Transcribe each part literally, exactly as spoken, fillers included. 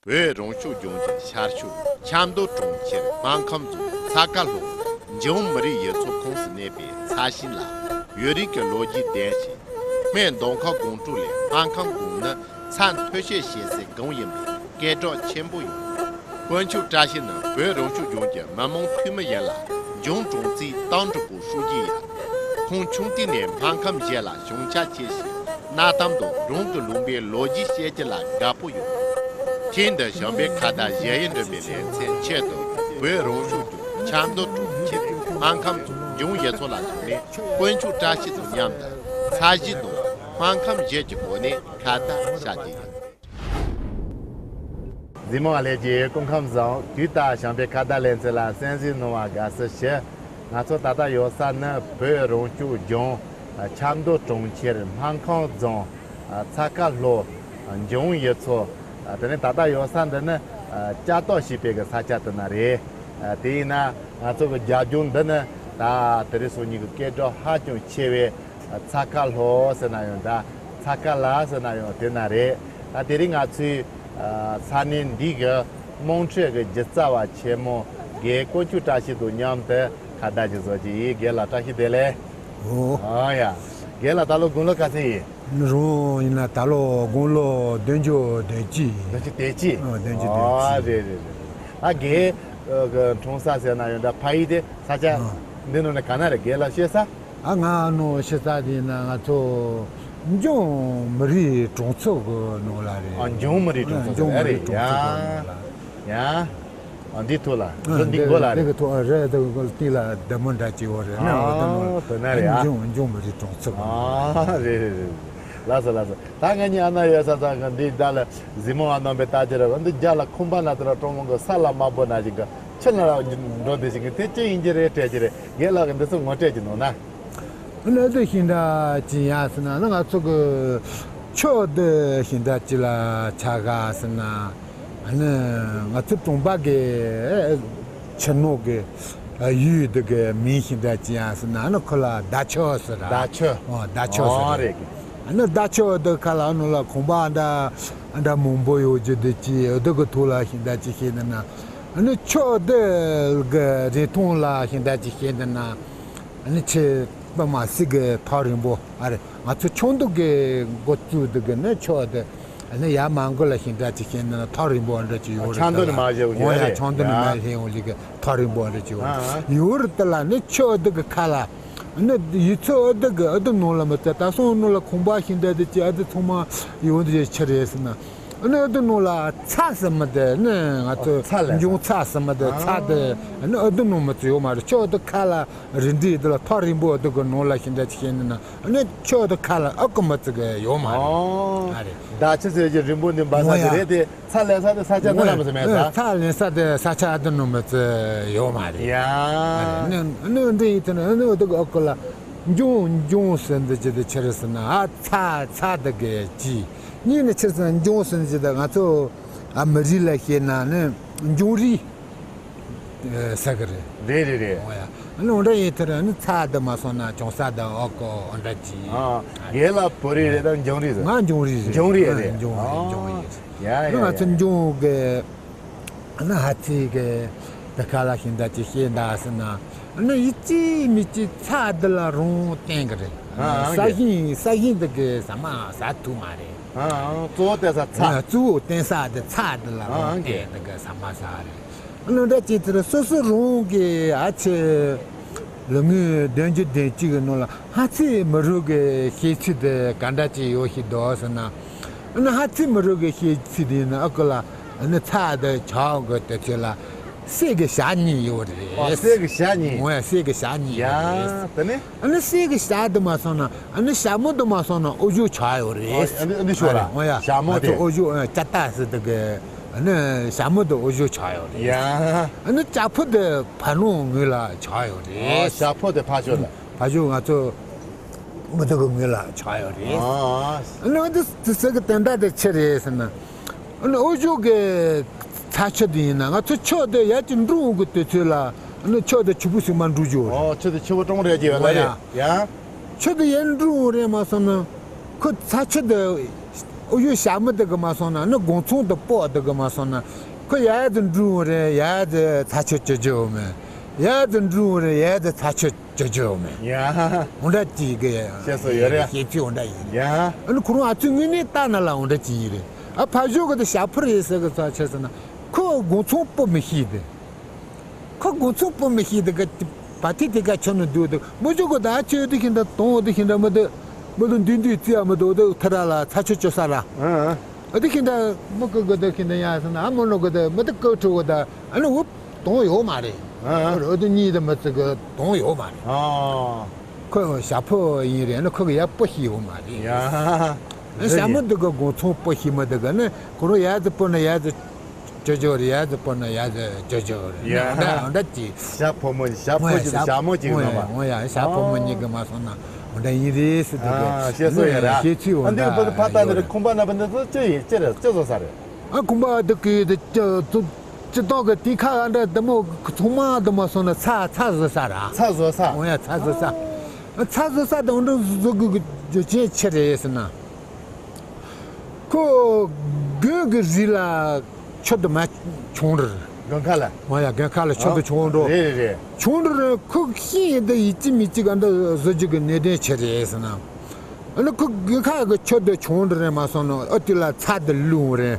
བོད་རང་སྐྱོང་ལྗོངས་ཀྱི་ཤར་ཕྱོགས་ཆབ་མདོ་གྲོང་ཁྱེར་སྨར་ཁམས་རྫོང་ཚ་ཁ་ལྷོ་འབྱུང་མི་རིགས་ཡུལ་ཚོ་ཁོངས་སུ་གནས་པའི་ཚ་ཞིང་ལ་ཡུན་རིང་གི་ལོ་རྒྱུས་ལྡན་ཞིང་། སྨད་མདོ་ཁམས་སྒང་དྲུག་ལས་སྨར་ཁམས་སྒང་ནི་ཚྭ་མཐོ་ཤོས་བཞད་སའི་སྒང་ཡིན་པའི་སྐད་གྲགས་ཆེན་པོ་ཡོད། དཀོན་མཆོག་བཀྲ་ཤིས་ནི་བོད་རང་སྐྱོང་ལྗོངས་ཀྱི་མི་དམངས་འཐུས་མི་ཡིན་ལ་ལྗོངས་ཀྲོང་ཙེའི་ཏང་ཀྲི་པུའུ་ཧྲུའུ་ཅི་ཡིན། ཁོང་ཆུང་དུས་ནས་སྨར་ཁམས་གཞས་ལ་ཞེན་ཆགས་ཆེ་ཞིང་གནའ་གཏམ་དང་རང་གི་ལུང་པའི་ལོ་རྒྱུས་བཤད་རྒྱུ་ལ་དགའ་པོ་ཡོད། ཐེངས་འདིར་བྱམས་པའི་ཁ་བརྡ་གཞས་ཡིག་འགྲེམས་པའི་ལེ་ཚན་ཆེད་དུ་བོད་རང་སྐྱོང་ལྗོངས་ཆབ་མདོ་གྲོང་ཁྱེར་སྨར་ཁམས་རྫོང་འབྱུང་ཡུལ་ཚོ་ལ་བྱོན་ནས་དཀོན་མཆོག་བཀྲ་ཤིས་དང་མཉམ་དུ་ཚྭ་ཞིང་དང་སྨར་ཁམས་གཞས་ཀྱི་སྒོ་ནས་ཁ་བརྡ་བྱ་རྒྱུ་ཡིན། གཟིགས་མོ་བ་ལྷན་རྒྱས་སྐུ་ཁམས་བཟང་། དུས་ལྟར་བྱམས་པའི་ཁ་བརྡ་ལེ་ཚན་ལ་གསན་གཟིགས་གནང་བར་དགའ་བསུ་ཞུ། ང་ཚོ་ད་ལྟ་ཡོད་ས་ནི་བོད་རང་སྐྱོང་ལྗོངས་ཆབ་མདོ་གྲོང་ཁྱེར་སྨར་ཁམས་རྫོང་ཚ་ཁ་ལྷོ་འབྱུང་ཡུལ་ཚོ། དེ་ནས་ད་ལྟ་ཡོད་ས་འདི་ནི་ལྕགས་ཐོག་ཞེས་པའི་གི་ས་ཆ་དེ་ན་རེད། དེ་ཡིན་ན་ང་ཚོ་གི་རྒྱབ་ལྗོངས་འདི་ནི་ད་དེ་རིང་སང་ཉིན་གི་སྐད་གྲགས་ཧ་ཅང་ཆེ་བའི་ཚ་ཁ་ལྷོ་ཟེར་ན་ཡང་འདྲ། ཚ་ཁ་ལ་ཟེར་ན་ཡང་དེ་ན་རེད། ད་དེ་རིང་ང་ཚོའི་ས་གནས་འདི་གི་དམངས་ཁྲོད་ཀྱི་སྒྱུ་རྩལ་བ་ཆེན་མོ་རྒན་དཀོན་མཆོག་བཀྲ་ཤིས་དང་མཉམ་དུ་ཁ་བརྡ་ཅིག་བཟོ་གི་ཡིན། རྒན་ལགས་བཀྲ་ཤིས་བདེ་ལེགས། ཨོ། ཨ་ཡ། རྒན་ལགས་ད་ལོ་དགུང་ལོ་ག་ཚོད་ཡིན། རང་ཡིན་ན་ད་ལོ་དགུང་ལོ་བདུན་ཅུ་དོན་གཅིག་ཡིན། བདུན་ཅུ་དོན་གཅིག་ཨོ། བདུན་ཅུ་དོན་གཅིག་ཨ་རེད་རེད་རེད། ཨ་རྒན་གི་གྲོང་གསེབ་ཟེར་ན་ཡང་འདྲ། ཕ་ཡུལ་དེ་ས་ཆ་ཨ་འདི་ནང་ནས་ག་ན་རེད། རྒན་ལགས་ཤེས་ས། ཨ་ང་ནོ་ཤི་ས་དེ་ན་ང་ཚོ་འབྱུང་མི་རིགས་གྲོང་ཚོ་གི་ནང་ལ་རེད། ཨ་འབྱུང་མི་རིགས་གྲོང་ཚོ་འབྱུང་མི་རིགས་གྲོང་ཚོ་གི་ནང་ལ། ཡ། ཨ་འདི་ཐོག་ལ་ཨ་འདི་འདི་མགོ་ལ་འདི་རེད། གི་ཐོག་ཨ་རེད། འདི་གི་སྟེང་ལ་འདི་མོ་འདྲ་ཅིག་ཡོད་རེད། ཨ་ནི་འོ་དེ་ན་རེད། ཨ་འབྱུང་འབྱུང་མི་རིགས་གྲོང་ཚོ་གི་ནང་ལ། ཨ་རེད་རེད་རེད། ལགས་སོ་ལགས་སོ། ད་ང་གཉིས་ཨ་ན་ཡོད་ས་ཚང་གི་འདི་ད་ལ་གཟིགས་མོ་བ་རྣམ་པའི་ལྟ་རྒྱུ་ར་འདི་རྒྱ་ལ་ཁུམ་པ་ན་དེ་ར་གྲོང་མོ་གི་ས་ལ་དམར་པོ་ན་ཞིག་གི་ཆུ་ན་ར་འགྲོ་འདི་ཞིག་གི་དེ་ཅི་ཡིན་གྱི་རེད་སྤྲད་ཀྱི་རེད། རྒན་ལགས་ཀྱི་འདི་ཚོ་ངོ་སྤྲད་ཀྱི་ནོ་ན། ཨ་ནི་འདི་ཤིང་འདྲ་ཅི་ཡ་ཟེར་ན་ཨ་ནི་ང་ཚོ་གི་ཆུ་འདི་ཤིང་འདྲ་ཅི་ལ་ཆ་ག་ཟེར་ན། ཨ་ནི་ང་ཚོ་གྲོང་པ་གི་ཆུ་ནོར་གི་ཡུལ་འདི་གི་མིང་ཤིང་འདྲ་ཅི་ཡ་ཟེར་ན་ཨ་ནི་ཁོ་ལ་ཟླ་ཆུ་ཟེར་ར། ཟླ་ཆུ། ཨོ་ཟླ་ཆུ་ཟེར་ཨོ་རེད། རེད་གི། ཨ་ནི་ཟླ་ཆུ་འདི་ཁ་ལ་ཨ་ནི་ལ་ཁང་པ་འདྲ་འདྲ་མང་པོ་ཡོད་རྒྱུ་འདི་ཅི་འདི་གི་ཐོག་ལ་ཤིང་འདྲ་ཅི་ཤེས་འདི་ན། ཨ་ནི་ཆུ་འདི་གི་རིང་ཐུང་ལ་ཤིང་འདྲ་ཅི་ཤེས་འདི་ན། ཨ་ནི་ཆེ་པ་མ་སི་གི་ཐག་རིང་པོ་ཨ་རེ། ང་ཚོ་ཆུང་དུ་གི་འགོ་བཙུགས་དུ་གི་ནི་ཆོག་དེ། ཨ་ནི་ཡ་མང་གོ་ལ་ཤིང་འདྲ་ཅིག་ཤེས་ན་ཐག་རིང་པོ་འདྲ་ཅིག་ཡོད་རེད། ཆང་དུ་ནི་མ་བཞེས་འོ་ཡ་ཆང་དུ་ནི་མ་ལྷན་འོ་ལི་གི་ཐག་རིང་པོ་འདྲ་ཅིག་ཡོད་རེད། ཡོད་རེད་དེ་ལ་ནི་ཆོག་དེ་གི་ཁ་ལ་ནི་ཡུལ་ཚོ་ཨ་དེ་གི་ཨ་དེ་ནང་ལ་མི་ཚད་ད་སོང་ནང་ལ་ཁང་པ་ཤིང་འདྲ་དེ་ཅི་ཨ་དེ་ཚང་མ་ཡོད་དེ་ཆི་རེད་ཟེར་ན། ཨ་ནི་ཨ་དེ་ནང་ལ་ཚྭ་ཟེར་མི་དེ་ནི་ང་ཚོ་ཚྭ་ལས་འབྱུང་ཚྭ་ཟེར་མི་དེ་ཚྭ་དེ་ཨ་ནི་ཨ་དེ་ནང་མི་ཚད་ཡོད་མ་རེད། ཆོག་དེ་ཁ་ལ། རིན་བྲིས་འདི་ལ་ཐག་རིང་པོ་འདི་གི་ནང་ལ་ཤིང་འདྲ་ཅིག་ཤེས་ནི་ན་ཨ་ནི་ཆོག་འདི་ཁ་ལ་ཨ་ཀི་མི་ཙི་གི་ཡོད་མ་རེད། ཨོ། ཨ་རེད། ཟླ་ཆུ་ཟེར་གྱི་རིང་པོ་འདི་འབའ་ས་འདི་རེད་དེ་ཚྭ་ལེན་ས་དེ་ས་ཆ་འདི་ལ་མི་ཙི་མེད་ས། ཚྭ་ལེན་ས་དེ་ས་ཆ་འདི་ནང་མི་ཙི་ཡོད་མ་རེད། ཡ། ཨ་རེད། ནི་ནི་འདི་ཡིན་ཐུན་ནི་འདི་གི་ཨ་ཀི་ལ་འབྱུང་འབྱུང་ཟེར་འདི་ཅི་དེ་ཆི་རེད་ཟེར་ན་ཨ་ཚྭ་ཚྭ་འདི་གི་ཅི་གཉིས་ནི་ཆི་ཟེར་འབྱུང་ཟེར་ཅི་དེ་ང་ཚོ་ཨ་མི་རིགས་ལ་བཤད་ན་ནི་འབྱུང་རིགས། ས་གི་རེད། རེད་རེད་རེད། འོ་ཡ། ཨ་ནི་འོ་འདྲ་ཡིན་དེ་ར་ཨ་ནི་ཚྭ་འདི་མ་སོང་ན་ཅུང་ཟད་འདི་ཨོ་ཀོ་འོ་འདྲ་ཅི། ཨ། རྒན་ལགས་བོད་རིགས་རེད་དམ་འབྱུང་རིགས་རེད། ང་འབྱུང་རིགས་རེད། འབྱུང་རིགས་རེད། འབྱུང་རིགས་འབྱུང་རིགས་རེད། ཡ་ཡ་ཡ། ང་ཚོ་འབྱུང་གི་ཨ་ནི་ཧ་ཚི་གི་འདི་ག་ལ་ཤིང་འདྲ་ཅི་ཤེས་འདའ་ཟེར་ན་ཨ་ནི་ཡིད་ཆེས་མི་ཆེས་ཚྭ་འདི་ལ་རང་བརྟེན་གི་རེད། ཨ་ས་ཞིང་ས་ཞིང་འདི་གི་ཟ་མ་ཟ་ཐུབ་མ་རེད། ཨ་གཙོ་བོ་བརྟེན་ས་ཚྭ། གཙོ་བོ་བརྟེན་ས་འདི་ཚྭ་འདི་ལ་རང་བརྟེན་འདི་གི་ཟ་མ་ཟ་རེད། ཨ་ནི་འདྲ་ཅིག་ཚེ་ར་སོ་སོ་རང་གི་ཨ་ཆེ་ལོ་ངོ་བདུན་ཅུ་དོན་གཅིག་གི་ནང་ལ་ཧ་ཚི་མི་རུ་གི་ཤེས་ཚུལ་དེ་ག་འདྲ་ཅིག་ཡོད་ཤི་འདུག་ཟེར་ན། ཨ་ནི་ཧ་ཚི་མི་རུ་གི་ཤེས་ཚུལ་དེ་ནི་ཨ་ཀི་ལ་ཨ་ནི་ཚྭ་དེ་ཆག་གི་དེ་ཚོད་ལ་གསེར་གི་ཞག་གཉིས་ཡོད་རེད། ཨ་གསེར་གི་ཞག་གཉིས། འོ་ཡ་གསེར་གི་ཞག་གཉིས་ཡོད་རེད། ཡ་དེ་ནི། ཨ་ནི་གསེར་གི་ཞག་དེ་མ་སོང་ན་ཨ་ནི་ཞྭ་མོ་དེ་མ་སོང་ན་འོ་ཞོ་ཆག་ཡོད་རེད། ཨ་ནི་ཨ་ནི་ཤོ་ར་ཨ་ནི་འོ་ཡ་ཞྭ་མོ་ང་ཚོ་དེ་འོ་ཞོ་ཨ་ཅ་ཏ་ཟེར་དེ་གི་ཨ་ནི་ཞྭ་མོ་དེ་འོ་ཞོ་ཆག་ཡོད་རེད། ཡ། ཨ་ནི་ལྕགས་ཕོ་དེ་ཕ་ནོ་ངོས་ལ་ཆག་ཡོད་རེད། ཨ་ལྕགས་ཕོ་དེ་ཕ་ཤོ་ལ། ཕ་ཤོ་ང་ཚོ་མི་དེ་གི་ངོས་ལ་ཆག་ཡོད་རེད། ཨ་ཨ་ནི་འོ་དེ་དེ་ཟེར་གི་དོན་དག་དེ་ཆི་རེད་ཟེར་ན། ཨ་ནི་འོ་ཞོ་གི་ཚྭ་ཆུ་དེ་ཡིན་ན་ང་ཚོ་ཆུ་དེ་ཡར་གྱི་འབྲུ་འོང་གི་དུས་ཚོད་ལ་ཨ་ནི་ཆུ་དེ་ཆུ་བུ་ཟིག་མ་འབྲུ་རྒྱུ་རེད། ཨོ་ཆུ་དེ་ཆུ་བུ་ཀྲོང་རེད་ཀྱི་ཡོད་ལ་རེད་ཡ། ཆུ་དེ་ཡར་འབྲུ་འོང་རེད་མ་སོང་ན་ཁོ་ཚྭ་ཆུ་དེ་ ཨོ་ཡོ་ཞྭ་མོ་དེ་གི་མ་སོང་ན་ནི་སྒོང་ཚང་དུ་སྤོ་དེ་གི་མ་སོང་ན། ཁོ་ཡ་ཙི་འགྲུལ་རེད། ཡ་ཙི་ཚ་ཆུ་ཅི་ཅི་འོ་མེ། ཡ་ཙི་འགྲུལ་རེད། ཡ་ཙི་ཚ་ཆུ་ཅི་ཅི་འོ་མེ། ཡ། འོ་འདྲ་ཅིག་གི་བཤད་སྲོལ་ཡོད་རེད། བཤད་ཚུལ་འོ་འདྲ་ཡིན། ཡ། ཨ་ནི་ཁོ་རང་ཨ་ཙི་དངོས་གནས་ལྟ་ན་ལ་འོ་འདྲ་ཅིག་ཡིན་རེད། ཨ་ཕ་ཞོག་གི་དེ་ཞྭ་ཕོར་ཡིན་ཟེར་གི་ཚ་ཆེ་ཟེར་ན་ཁོ་སྒོང་ཚང་སྤོ་མི་ཤེས་དེ། ཁོ་སྒོང་ཚང་སྤོ་མི་ཤེས་དེ་ག་བ་ཐི་དེ་ག་ཆོ་ནི་འདུག་དེ་མོ་ཞོག་གི་ད་ཨ་ཆོས་དེ་ཤིན་ད་དང་འོ་དེ་ཤིན་ད་མི་དེ་མི་དེ་འདུས་འདུས་རྩིས་ཨ་མི་དེ་འོ་དེ་ཐ་ར་ལ་ཚ་ཆུ་ཅི་ས་ར། ཨ་ཨ། ཨ་དེ་ཤིན་ད་མི་ཀི་གི་དེ་ཤིན་ད་ཡ་ཟེར་ན་ཨ་མོ་ནོ་གི་དེ་མི་དེ་ཀི་ཁྲུ་གི་ད་ཨ་ནི་འུ་དང་ཡོད་མ་རེད། ཨ་ཨ། འུ་དེ་གཉིས་དེ་མི་ཚི་གི་དང་ཡོད་མ་རེད། ཨ། ཁོ་ཞྭ་ཕོ་ཡིན་རེད་ན་ཁོ་གི་ཡ་སྤོ་ཤེས་ཡོད་མ་རེད། ཡ། ཞྭ་མོ་འདི་གི་སྒོང་ཚང་སྤོ་ཤེས་མི་འདི་གི་ནི་ཁོ་རང་ཡ་ཙི་སྤོ་ན་ཡ་ཙི་ཅོ་ཅོ་རེད། ཡ་ཙི་སྤོ་ན་ཡ་ཙི་ཅོ་ཅོ་རེད། ཡ། འོ་འདྲ་འོ་འདྲ་ཅིག་ཞྭ་ཕོ་མོ་ཞྭ་ཕོ་ཅིག་ཞྭ་མོ་ཅིག་ནོ་མ། འོ་ཡ་ཞྭ་ཕོ་མོ་གཉིས་གི་མ་སོང་ན་འོ་འདྲ་ཡིན་རེད་ཟེར་འདི་གི། ཨ་བཤད་སྲོལ་ཡོད་ར། བཤད་ཚུལ་འོ་འདི་འདྲ་བོད་ཕ་ཏ་འདི་རེད། ཁང་པ་ན་བུ་འདི་ཚོ་ཅི་ཡིན་ཅི་རེད་ཅི་བཟོ་ས་རེད། ཨ་ཁང་པ་འདི་གི་འདི་ཅི་ཚོ། སྤྱི་ཚོགས་ཀྱི་དུས་ཁ་འདྲ་འདི་མོ་ཚང་མ་འདི་མོ་སོང་ན་ཚ་ཚ་བཟོ་ས་ར། ཚ་བཟོ་ས། འོ་ཡ་ཚ་བཟོ་ས། ཚ་བཟོ་ས་དང་འདྲ་བཟོ་དགོས་ཀྱི་རྒྱུ་རྐྱེན་ཆི་རེད་ཟེར་ན། ཁོ་དགུན་གྱི་རི་ལ་ཆུ་དུ་མ་ཆུང་རེད། དགུན་ཁ་ལ། འོ་ཡ་དགུན་ཁ་ལ་ཆུ་དུ་ཆུང་འགྲོ། རེད་རེད་རེད། ཆུང་འགྲོ་རེད། ཁོ་ཤིང་ཡིན་དུ་ཡིད་ཀྱི་མི་གཅིག་ག་འདི་བཟོ་རྒྱུ་གི་གནད་དོན་ཆི་རེད་ཟེར་ན། ཨ་ནི་ཁོ་དགུན་ཁ་གི་ཆུ་དེ་ཆུང་འདྲ་རེད་མ་སོང་ནོ། ཨ་དེ་ལ་ཚ་དེ་བླུགས་རེད།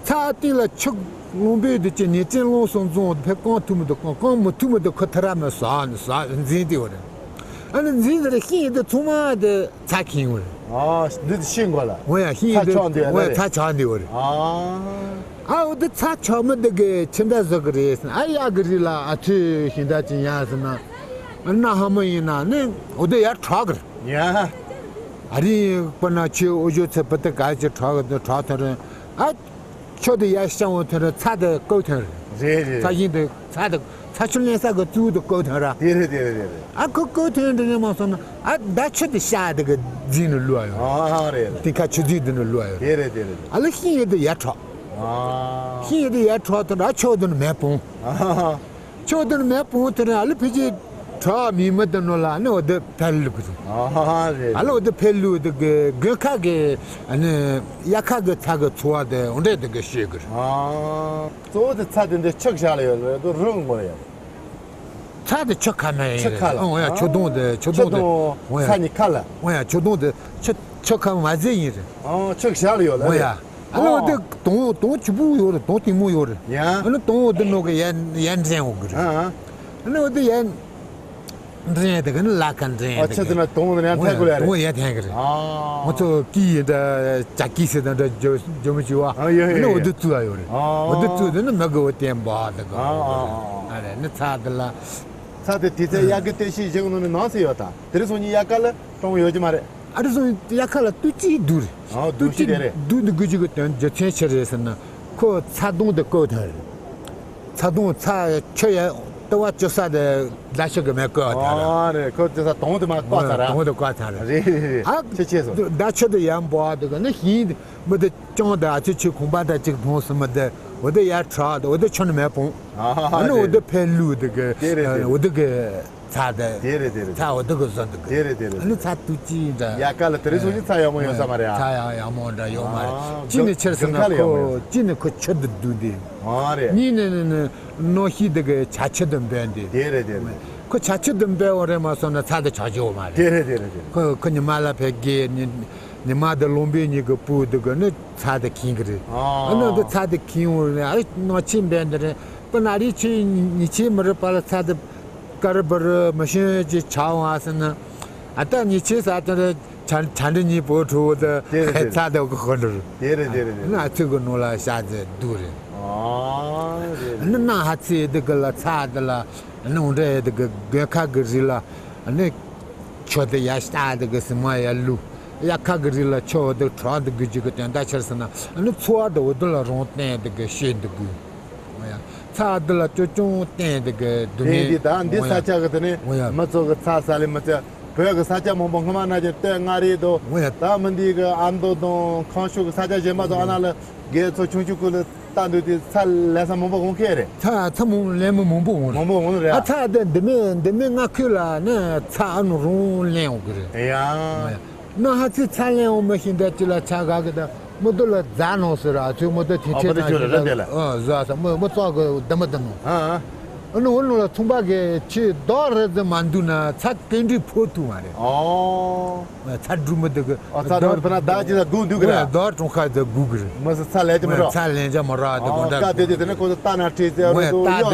ཚ་དེ་ལ་ཆུ་རླུང་བུས་དེ་ཅི་ནས་ཅི་རླུང་སོང་རྫོང་དེ་ཕེ་གང་ཐུབ་མི་འདུག་གང་གང་མི་ཐུབ་མི་འདུག་ཁོ་ཐ་ར་མི་ཟ་ནི་ཟ་འཛིན་དེ་བ་རེད། ཨ་ནི་འཛིན་དེ་རེད་ཤིང་དེ་ཚང་མ་དེ་ཚ་ཁེངས་བ་རེད། ཨ་འདི་དེ་ཤིང་གོ་ལ། འོ་ཡ་ཤིང་ཚ་དེ་ཆགས་འདི་འོ་ཡ་རེད། ཚ་ཆགས་འདི་བ་རེད། ཨ། ཨ་འོ་དེ་ཚ་ཆགས་མི་འདི་གི་ཁྱིམ་བདག་བཟོ་གི་རེད་ཟེར་ན། ཨ་ཡག་གི་རེད་ལ་ཨ་ཚོས་ཤིང་རྟ་ཅི་ཡང་ཟེར་ན། ཨ་ན་ཧ་མ་ཡིན་ན་ནི་འོ་དེ་ཡར་གྲག་གི་རེད། ཡ། ཨ་རིའི་པ་ན་ཆུ་འོ་ཞོ་ཚེ་པ་ཏི་ག་ཅི་གྲག་གི་འདུག་གྲག་ཐོན་རེད། ཨ་ཆུ་དེ་ཡར་བཤང་བ་ཐོན་རེད། ཚ་དེ་བཀོལ་ཐོན་རེད། རེད་རེད། ཚ་ཞིང་དེ་ཚ་དེ་ཚ་ཆུ་ལེན་ས་གི་ཙུའུ་དེ་བཀོལ་ཐོན་ར། དེ་རེད་དེ་རེད་དེ་རེད། ཨ་ཁོ་བཀོལ་ཐོན་འདྲ་ནས་མ་སོང་ན་ཨ་ད་ཆུ་དེ་བཤང་དེ་གི་རྫིང་ནས་བླུགས་ཡོད་རེད། ཨ་རེད། དེ་ཁ་ཆུ་རྫིང་དེ་ནས་བླུགས་ཡོད་རེད། དེ་རེད་དེ་རེད་དེ་རེད། ཨ་ལ་ཤིང་ཡོད་དེ་ཡར་གྲག་ཨ། ཤིང་ཡོད་དེ་ཡར་གྲག་ཐོན་ར་ཆུ་དེ་ནས་མེ་སྤུངས། ཨ། ཆུ་དེ་ནས་མེ་སྤུངས་དེ་ནས་ཨ་ལ་ཕི་ཅི་གྲག་མི་མི་དེ་ནོ་ལ་ཨ་ནི་འོ་དེ་ཕེ་བླུགས་གི་རེད། ཨ་རེད། ཨ་ལ་འོ་དེ་ཕེ་བླུགས་དེ་གི་དགུན་ཁ་གི་ཨ་ནི་དབྱར་ཁ་གི་ཚ་གི་ཚོར་བ་དེ་འོ་འདྲ་དེ་གི་ཤེས་གི་རེད། ཨ། གཙོ་བོ་དེ་ཚ་དེ་འདྲ་ཆུ་བཞག་ལ་ཡོད་རེད་དོ་རི་ངོ་ལ་ཡོད་རེད། ཚ་དེ་ཆུ་ཁ་མ་ཡིན་ཆུ་རེད། ཁ་ལ། ཨོ་ཡ་ཨ། ཆུ་དོང་དེ་ཆུ་ཆུ་དོང་དེ། དོང་ཨོ་ཡ། ཚ་གཉིས་ཁ་ལ། ཨོ་ཡ་ཆུ་དོང་དེ་ཆུ་ཆུ་ཁ་མ་ཟེ་ཡིན་རེད། ཨ་ཆུ་བཞག་ལ་ཡོད་ལ་ཨོ་ཡ། རེད། ཨ་ནི་འོ་ཨ། དེ་དོང་དོང་ཆུ་བུ་ཡོད་རེད། དོང་གཏིང་མོ་ཡོད་རེད། ཡ། ཨ་ནི་དོང་འོ་དེ་ནོ་གི་ཡ་ཡ་འདྲེན་འོ་གི་རེད། ཨ་ཨ། ཨ་ནི་འོ་དེ་ཡ་འདྲེན་དེ་གི་ནི་ལ་ཁ་འདྲེན་ཨ་དེ་ཆུ་དེ་གི་ན་དོང་དེ་ཡ་འཐེན་དགོས་ལ་རེད། དོང་ཡ་འཐེན་གི་རེད། ཨ། ང་ཚོ་ཀི་ཡི་འདྲ་ཅ་ཀི་སི་དང་འདྲ་ཇོ་ཇོ་མི་ཅི་བ། ཨ་ཡ་ཡ་ཨ་ནི་འོ་ཡ། དེ་བཙུགས་ཡ་ཡོད་རེད། ཨ། འོ་དེ་བཙུགས་དེ་ནི་མི་གི་འོ་བསྟན་པ་དེ་གི་ཨ་ཨ་ཨ། ཨ་རེད། ནི་ཚ་དེ་ལ། ཚ་དེ་དེ་ཚེ་ཡ་གི་ལྟོས་ཤིག་བཞེངས་ནོ་ནི་ནང་སེ་ཡོད་ད། དེ་རིང་སང་ཉིན་དབྱར་ཁ་ལ་གཏོང་ཡོད་ཀྱི་མ་རེད། ཨ་རི་སང་དབྱར་ཁ་ལ་ལྟོས་ཅི་སྡུག་རེད། ཨ་སྡུག་ཅི་དེ་རེད། སྡུག་འདི་དགོས་ཀྱི་གི་དོན་རྒྱུ་མཚན་ཆི་རེད་ཟེར་ན། ཁོ་ཚ་གདོང་དེ་བཀོལ་ཐོན་རེད། ཚ་གདོང་ཚ་ཆུ་ཡ་ལྟ་བ་ཅོ་ས་དེ་ཟླ་ཆུ་གི་མེ་བཀོལ་ཐོན་རེད། ཨ་རེད། ཁོ་ཅོ་ས་དོང་དེ་མ་བཀོལ་ཚར་ར། དོང་དེ་བཀོལ་ཐོན་རེད། རེད་རེད་རེད། ཨ་ཆེ་ཆེ་སོ། ཟླ་ཆུ་དེ་ཡ་འབོ་བ་དེ་གི་ནི་ཤིང་མི་དེ་ཅང་དེ་ཨ་ཆུ་ཆུ་ཁུང་པ་དེ་ཅིག་མཐོང་སི་མི་དེ་འོ་དེ་ཡ་ཁྲག་དེ་འོ་དེ་ཆུ་ནི་མེ་སྤུངས། ཨ་ནི་འོ་དེ་ཕེ་ལུ་དེ་གི་དེ་རེད་དེ་རེད། འོ་དེ་གི་ཚ་དེ། དེ་རེད་དེ་རེད། ཚ་འོ་དེ་གི་བཟོ་འདུག་གི། དེ་རེད་དེ་རེད། ཨ་ནི་ཚ་དུ་ཅི་འདྲ། ཡ་ག་ལ་དེ་རིང་སང་ཉིན་ཚ་ཡག་མོ་ཡོད་ས་མ་རེད་ཨ། ཚ་ཡག་ཡག་མོ་འདྲ་ཡོད་མ་རེད། ཨ་གཅིག་ནི་ཕྱིར་སོང་ན་ཁོ་གཅིག་ནི་ཁོ་ཆུ་དུ་བསྡུ་དེ། ཨ་རེད། གཉིས་ནི་ནི་ནི་གནོད་ཤིང་དེ་གི་བྱ་ཆུ་དུ་འབེན་དེ། དེ་རེད་དེ་རེད། ཁོ་བྱ་ཆུ་དུ་འབེན་འོ་རེད་མ་སོང་ན་ཚ་དེ་ཆགས་ཀྱི་ཡོད་མ་རེད། དེ་རེད་དེ་རེད་དེ་རེད། ཁོ་ཁོ་ཉི་མ་ལ་ཕེབས་གི་ཉི་ཉི་མ་དེ་ལུང་པའི་ཉི་གི་སྤུ་དེ་གི་ནི་ཚ་དེ་ཁེངས་གི་རེད། ཨ་ནི་དེ་ཚ་དེ་ཁེངས་འོ་རེད། ཨ་རེ་གནོད་ཆེན་འབེན་དེ་རེད། པ་ན་རི་ཆུ་ཉི་ཆེ་མི་རུ་པ་ལ་ཚ་དེ། ཀར་བར་མི་ཤོན་ཅི་ཆ་འོང་ཨ་སི་ན། ཨ་ད་ཉི་ཆེ་ས་ཏན་རེ་ཆ་ཆ་འདྲི་ཉི་པོ་ཁྲོ་བོ་དེ་དེ་རེད་དེ་ཚ་དེ་གི་ཧོ་འདྲི་རུ། དེ་རེད་དེ་རེད་དེ་རེད། ན་ཚིག་གི་ནོ་ལ་ཤ་ཚེ་དུ་རེད། ཨ་རེད་ནི་རེད། ན་ཧ་ཚེ་དེ་གི་ལ་ཚ་དེ་ལ་ནི་འོང་འདྲ་ཡ་དེ་གི་དགོན་ཁ་གི་རི་ལ་ནི་ཆོ་དེ་ཡ་ཤ་དེ་གི་སི་མ་ཡ་ལུ་ཡ་ཁ་གི་རི་ལ་ཆོ་དེ་གྲོག་དེ་གི་ཅིག་གི་དོན་དག་ཕྱིར་སི་ན་ནི་ཚོ་བ་དེ་འོ་དེ་ལ་རོང་བསྟན་དེ་གི་ཤེས་འདུག་གི། འོ་ཡ། ཚ་འདི་ལ་ཅོ་ཅུང་བསྟན་དེ་གི་སྡུག་བསྟན་དེ་ད་འདི་ས་ཆ་གི་དེ་ནི་འོ་ཡ། མི་ཚོ་གི་ཚ་ས་ལེ་མི་ཚེ་བོད་གི་ས་ཆ་མང་པོ་སྔ་མ་ན་ཅིག་སྟོད་མངའ་རིས་དོ། འོ་ཡ། ད་མི་འདི་གི་ཨ་མདོ་དང་ཁམས་ཕྱོགས་གི་ས་ཆ་གཞན་པ་ཚོ་ཨ་ན་ལ་རྒས་ཚོ་ཆུང་ཆུང་ཀུ་ལ་ལྟ་འདུག་དེ་ཚ་ལེ་ས་མང་པོ་འོང་ཁེ་རེད། ཚ་ཚ་མང་ལེ་མི་མང་པོ་འོང་རེད། མང་པོ་འོང་རེད། ཨ་ཚ་དེ་འདི་མི་འདི་མི་ང་ཁུལ་ལ་ནི་ཚ་ཨ་ནུ་རུང་ལེན་འོང་གི་རེད། ཡ། འོ་ཡ། ན་ཧ་ཚི་ཚ་ལེན་འོ་མ་ཤིང་ད་ཅི་ལ་ཆ་ག་གི་ད་མོ་དུ་ལ་ཛ་ནོ་ཟེར་ཨ་ཚོས་མོ་དུ་ཐི་ཨ་ཐི་ཕ་དུ་ཅོ་ལ་ར་དེ་ལ་ཨ་ཟ་ས་མོ་མོ་ཙོག་གི་ད་མ་ད་ནོ། ཨ་ཨ་ཨ་ནི་འོ་ནོ་ལ་ཚོང་པ་གི་ཆི་རྡོ་རི་ཟི་མ་འདུག་ན་ཚ་ཀེན་ཀྲི་ཕོ་ཐུ་མ་རེད། ཨོ། ཚ་འབྲུ་མི་འདུག་གི་ཨ་ཚ་རྡོ་རི་ཕ་ན་ད་ཅི་ད་སྒུག་འདུག་གི་ར། རྡོ་གྲོང་ཁ་ད་སྒུག་གི་རེད། མོ་ས་ཚ་ལེ་ཅི་མི་ར། ཚ་ལེན་ཅ་མི་ར་ད་གོ་ད་ཀ་དེ་དེ་དེ་ན་ཁོ་ད་ན་ཁྲི་ཟེར་རོ་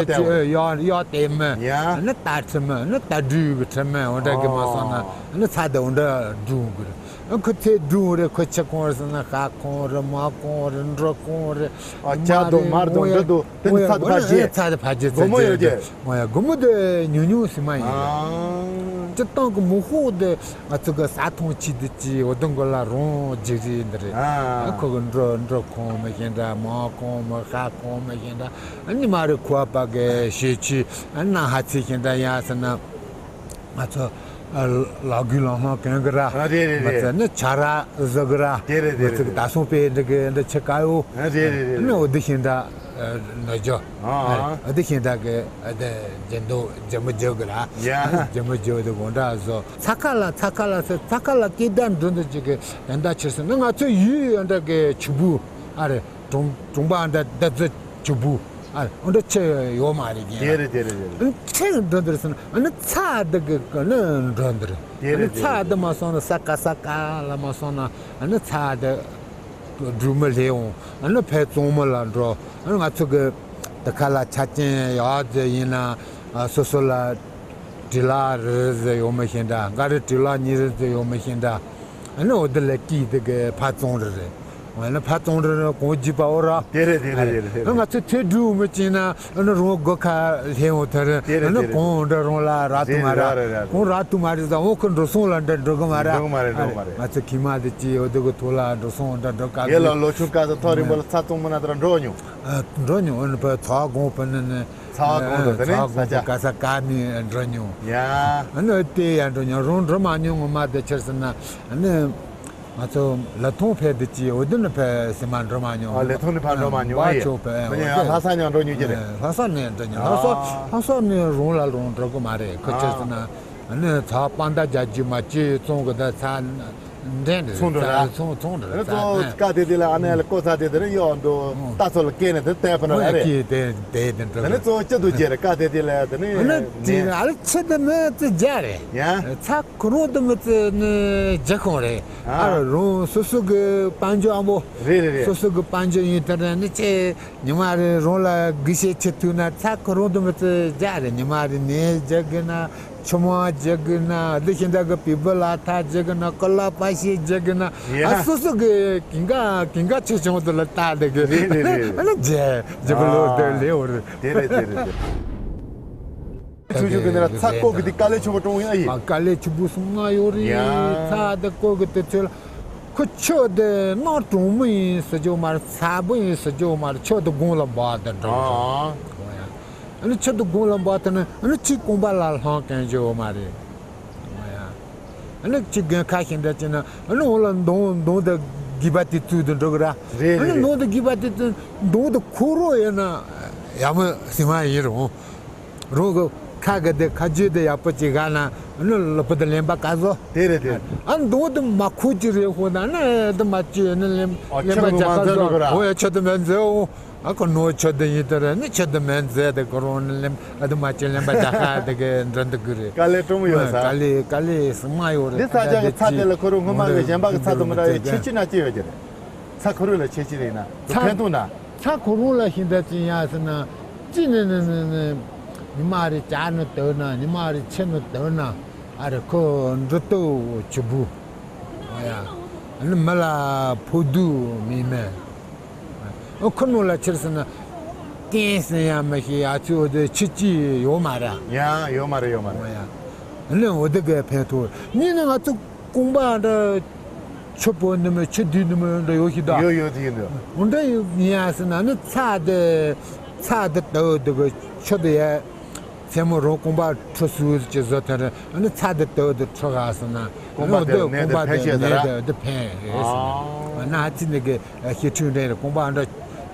ད་ཡོ་དེ་མི་ཡ་ཡོ་དེ་མི་ཡ་ནི་ད་ཁྲི་མི་ནི་ད་འབྲུ་གི་ཁྲི་མི་འོ་འདྲ་གི་མ་སོང་ན། ཨ་ནི་ཚ་དེ་འོ་འདྲ་སྒྲུང་གི་རེད། ཨ་ཁོ་ཚེ་སྒྲུང་རེད། ཁོ་ཆི་ཁོང་རེད་ཟེར་ན་ཤ་ཁོང་རེད། མ་ཁོང་རེད། འབྲི་ཁོང་རེད། ཨ་ཆ་དང་མར་དང་འབྲི་དང་དེ་ནི་ཚ་དེ་ཕ་རྗེས་ཚ་དེ་ཕ་རྗེས་སྒོ་མོ་ཡོད་ཀྱི། ཨོ་ཡ་སྒོ་མོ་དེ་ཉུང་ཉུང་ཟིན་མ་ཡིན་རེད། སྤྱིར་བཏང་གི་མི་ཧོ་དེ་ང་ཚོ་གི་ས་ཐོང་ཆི་དེ་ཅི་འོ་དོ་འགོ་ལ་རོང་རྗེས་རེད་འདི་རེད། ཨ་ཁོ་གི་འབྲི་འབྲི་ཁོང་མི་ཤེས་འདྲ། མ་ཁོང་མི་ཤ་ཁོང་མི་ཤེས་འདྲ། ཨ་ནི་མ་རེད་ཁོ་པ་གི་ཞེ་ཆི་ཨ་ནི་ན་ཧ་ཚི་ཤེས་འདྲ་ཡ་ཟེར་ན། ང་ཚོ་ལ་རྒྱུ་ལ་ཧང་གང་གི་ར། ཨ་རེད་རེད་མ་རེད། ཚད་ནི་ཆ་ར་བཟོ་གི་ར། དེ་རེད་དེ་མ་ཚད་རེད་ད་སོང་པའི་འདི་གི་འདི་ཆེ་ཀ་ཡོ། ཨ་རེད་རེད་རེད། ནི་འོ་དི་ཤིང་འདྲ་ནོ་ཇོ། ཨ་ཨ་འོ་དི་ཤིང་འདྲ་གི་འདི་ཇེ་མདོ་ཇེ་མོ་ཇོ་གི་ར། ཡ་ཇེ་མོ་ཇོ་དི་གོང་འདྲ་བཟོ། ཚ་ཁ་ལ་ཚ་ཁ་ལ་ཚ་ཚ་ཁ་ལ་སྐད་བརྡ་འགྲོ་འདི་ཅིག་གི་དན་ད་ཆེར་སོང་ནི་ང་ཚོ་ཡུལ་འདྲ་གི་ཆུ་བུ་ཨ་རེད། གྲོང་གྲོང་པ་འདྲ་འདི་ཚོ་ཆུ་བུ། ཨ་འོ་འདྲ་ཆེ་ཡོད་མ་རེད་ཀྱི། དེ་རེད་དེ་རེད་དེ་རེད། ཨ་ཆེ་འགྲོ་འདིར་སོང་ཨ་ནི་ཚ་འདི་གི་གི་ནི་འགྲོ་འདིར། དེ་ཨ་ནི་རེད་དེ་ཚ་རེད་འདི་མ་སོང་ན་ས་ཀ་ས་ཀ་ལ་མ་སོང་ན་ཨ་ནི་ཚ་འདི་སྦྲུམ་མི་ལྷས་འོང་། ཨ་ནི་ཕལ་བཙོང་མི་ལ་འགྲོ། ཨ་ནི་ང་ཚོ་གི་དི་ཁ་ལ་ཆ་རྐྱེན་ཡག་ཟེར་ཡིན་ན་སོ་སོ་ལ་དྲི་ལ་རི་ཟེར་ཡོད་མི་ཤེས་འདྲ། འགའ་རེ་དྲི་ལ་ཉི་རི་ཟེར་ཡོད་མི་ཤེས་འདྲ། ཨ་ནི་འོ་དི་ལ་ཀི་དི་གི་ཕ་བཙོང་རི་རེད། ཨ་ནི་ཕ་བཙོང་རི་རི་གོང་བརྗིད་པ་འོ་ར། དེ་རེད་དེ་རེད་དེ་རེད་དེ་རེད། ང་ཚོ་ཚེ་སྒྲུབ་མི་བྱེད་ན་ཨ་ནི་རང་སྒོ་ཁ་ལྷས་འོང་ཐ་རེད། དེ་རེད་ཨ་ནི་དེ་རེད། གོང་འདྲ་རང་ལ་རག་ཏུ་མ་ར། རེད་རེད་རེད། གོང་རག་ཏུ་མ་རེད་ཟ་འོ་ཁོ་འགྲོ་སོང་ལ་འདྲ་འགྲོ་གི་མ་ར། འགྲོ་གི་མ་རེད་འགྲོ་གི་མ་རེད། ང་ཚོ་ཁྱིམ་མ་དེ་ཅི་འོ་དི་གི་ཐོག་ལ་འགྲོ་སོང་འདྲ་འགྲོ་ག་ཡེ་ལ་ལོ་ཆུང་སྐབས་སུ་ཐོ་རིང་པོ་ལ་ཚ་བཙོང་མི་ན་དེ་ར་འགྲོ་མྱོང་། ཨ་འགྲོ་མྱོང་། ཨ་ནི་ཕ་ཚ་གོང་པ་ནི་ནི་ཚ་གོང་དུ་དེ་ནི་ཚ་ས་གོང་ཆ་ག་ས་ག་ནི་འགྲོ་མྱོང་། ཡ། ཨ་ནི་དེ་ཡ་འགྲོ་མྱོང་། རང་འགྲོ་མ་མྱོང་ངོ་མ་དེ་ཕྱིར་ཟེར་ན་ཨ་ནི་ང་ཚོ་ལ་ཐོང་ཕེ་དེ་ཅི་འོ་དེ་ནི་ཕེ་སི་མ་འགྲོ་མ་མྱོང་། ཨ་ལ་ཐོང་ནི་ཕ་འགྲོ་མ་མྱོང་། ཨ་ཡེ་ཆོག་ཕེ་མི་ཉན་ལྷ་ས་ཉང་འགྲོ་མྱོང་ཀྱི་རེད། ལྷ་ས་ནས་འགྲོ་མྱོང་། ལྷ་ས་ཨ་ལྷ་ས་ནས་རང་ལ་རང་འགྲོ་གི་མ་རེད། ཁོ་ཕྱིར་ཟེར་ན་ཨ་ནི་ཚ་པང་ད་རྒྱ་རྒྱུ་མ་ཅི་བཙོང་གི་ད་ཚ། འདྲེན་འདྲེན་ཚོང་འགྲོ་ར། ཚོང་ཚོང་འགྲོ་ར། ཨ་ནི་གཙོ་བོ་ཀ་དེ་དེ་ལ་ཨ་ནེ་ལ་ཀོ་ཚ་དེ་དེ་ནི་གཡོག་འདུག་ཨོ། ལྟ་ཚོ་ལ་སྐྱེས་ནས་དེ་བལྟས་པ་ན་ཨ་རེད། ཀྱེ་དེ་དེ་དེ་འགྲོ་དེ་ནི་གཙོ་བོ་སྐྱིད་སྡུག་རྒྱས་རེད། ཀ་དེ་དེ་ལ་དེ་ནི་ཨ་ནི་དེ་ཨ་ལ་ཆེ་དེ་མི་ཚེ་རྒྱ་རེད། ཡ། ཚ་ཁོ་རང་དེ་མི་ཚེ་ནི་རྒྱ་ཁོང་རེད། ཨ། ཨ་རོ་སོ་སོ་གི་དཔལ་འབྱོར་ཨ་མོ། རེད་རེད་རེད། སོ་སོ་གི་དཔལ་འབྱོར་ཡིན་དེ་རེད་ནི་ཆེ། ཉི་མ་རེ་རང་ལ་དགུ་ཤེས་ཆེ་ཐུག་ན་ཚ་ཁོ་རང་དུ་མི་ཚེ་རྒྱ་རེད། ཉི་མ་རེ་ནས་རྒྱ་གི་ན་ཆུ་མ་རྒྱ་གི་ན་འདི་ཤིང་འདྲ་གི་པི་བུ་ལ་ཐ་རྒྱ་གི་ན་ཀུ་ལ་པ་ཤེས་རྒྱ་གི་ན། ཡ། ཨ་སོ་སོ་གི་གིང་ག་གིང་ག་ཆེ་ཆུང་དུ་ལ་ལྟ་འདི་གི། རེད་རེད་རེད། ཨ་ནི་རྒྱ་རྒྱ་གི་ལོ་དེ་ལེའོ་རེད། དེ་རེད་དེ་རེད་དེ། ཆུ་ཆུ་གི་ནི་ར་ཚ་ཀོ་གི་དེ་དཀའ་ལས་ཆུ་བ་ཀྲུང་ཡ་ཡི། ཨ་དཀའ་ལས་ཆུ་བུ་སུ་མ་ཡོ་རེད། ཡ། ཚ་དེ་ཀོ་གི་དེ་ཚོ་ལ། ཁོ་ཆུ་དེ་ནག་གྲང་མོ་ཡིན་ཟེར་རྒྱུ་མ་རེད། ཚ་པོ་ཡིན་ཟེར་རྒྱུ་མ་རེད། ཆུ་དེ་དགུང་ལ་འབབ་དེ་འགྲོ། ཨ་ཨ། ཨ་ནི་ཆུ་དེ་དགུང་ལ་འབབ་དེ་ནི་ཨ་ནི་ཅིག་རྐང་པ་ལ་ལྷང་གང་རྒྱུ་མ་རེད། ཨ་ནི་ཅིག་རྒན་ཁ་ཤས་འདྲ་ཅིག་ན་ཨ་ནི་འོ་ལ་མདུང་མདུང་དེ་རྒྱུས་པ་དེ་བཙུགས་དེ་འགྲོ་གི་ར། རེད་ཨ་ནི་རེད་རེད། མདུང་དེ་རྒྱུས་པ་དེ་བཙུགས་མདུང་དེ་ཁུག་རོགས་ཡིན་ན་ཡག་མོ་ཟིན་མ་ཡིན་རུང་། རང་གི་ཁ་གི་དེ་ཁ་རྗེས་དེ་ཡག་པོ་ཅིག་ག་ན་ཨ་ནི་ལོ་པོ་དེ་ལེན་པ་ག་ཟོ། དེ་རེད་དེ། ཨ་མདུང་དེ་མ་ཁུག་ཅིག་རེད་ཧོ་ན་ཨ་ནི་དེ་མ་ཅི་ཨ་ནི་ལེན་ཨ་ལེན་པ་ཁྱེད་རང་རྒྱག་ག་མ་ཟོ་མཛད་རོགས་ར། ཧོ་ཡ་ཁྱོད་དེ་མེད་མཛད་འོ། ཨ་ཁོ་ནོ་ཁྱོད་དེ་ཡིན་དེ་རེད་ནི་ཁྱོད་དེ་མེད་མཛད་དེ་ཁོ་རང་ཨ་ནི་ལེན་ཨ་དེ་མ་ཅི་ལེན་པ་རྒྱག་ག་དེ་གི་འགྲོ་འདུག་གི་རེད། དཀའ་ལས་སྤྲོ་མོ་ཡོད་ས། དཀའ་ལས་དཀའ་ལས་སུ་མ་ཡོད་རེད། འདི་ས་ཆ་གི་ཚ་དེ་ལ་ཁོ་རང་སྔོན་མ་གི་གཞན་པ་གི་ཚ་དེ་མི་འདྲ་བའི་ཁྱད་ཆོས་ན་ཅི་ཡོད་ཀྱི་རེད། ཚ་ཁོ་རང་ལ་ཁྱད་ཆོས་རེད་ན་ཚ་ཕན་ཐོགས་ན། ཚ་ཁོ་རང་ལ་ཤིང་རྟ་ཅི་ཡ་ཟེར་ན། ཅི་ནི་ནི་ནི་ནི། ཉི་མ་རེ་ཇ་ནི་དོད་ན་ཉི་མ་རེ་ཆུ་ནི་དོད་ན། ཨ་རེ་ཁོ་འབྲུ་ཏོ་ཆུ་བུ། ཨོ་ཡ། ནི་མི་ལ་ཕོ་དུ་མི་མེད། ཨོ་ཁོ་ནོ་ལ་ཕྱིར་ཟེར་ན། ཀན་ཟེར་ཡ་མི་ཤེས་ཡ་ཚུ་འོ་དེ་ཆུ་ཅི་ཡོད་མ་ར། ཡ་ཡོད་མ་རེད་ཡོད་མ་རེད། ཨོ་ཡ། ནི་འོ་དེ་གའི་ཕན་ཐོགས་ནི་ནི་ང་ཚོ། རྐང་པ་འདྲ། ཆུ་པོ་ནི་མི་ཆུ་དུས་ནི་མི་འདྲ་ཡོད་ཤི་ད། ཡོད་ཡོད་དེ་ཡིན་འདུག་འོ་འདྲ་ཡོད་ཡིན་ཡ་ཟེར་ན་ནི་ཚ་དེ། ཚ་དེ་ལྟ་བུ་འདུག་གི་ཆུ་དེ་ཡ། མཚན་མོ་རང་རྐང་པ་འཁྲུ་སུ་ཅི་བཟོ་ཐོན་རེད་ནི་ཚ་དེ་ལྟ་བུ་དེ་འཁྲུ་ག་ཟེར་ན། རྐང་པ་དེ་རྐང་པ་དེ་ནད་དེ་ཕན་ཤེས་ནད་དེ་དེ་ཕན་རེད་ཟེར་ན། ཨ་ན་ཧ་ཚི་ནི་གི་ཤི་ཁྲུན་རེད་རྐང་པ་འདྲ།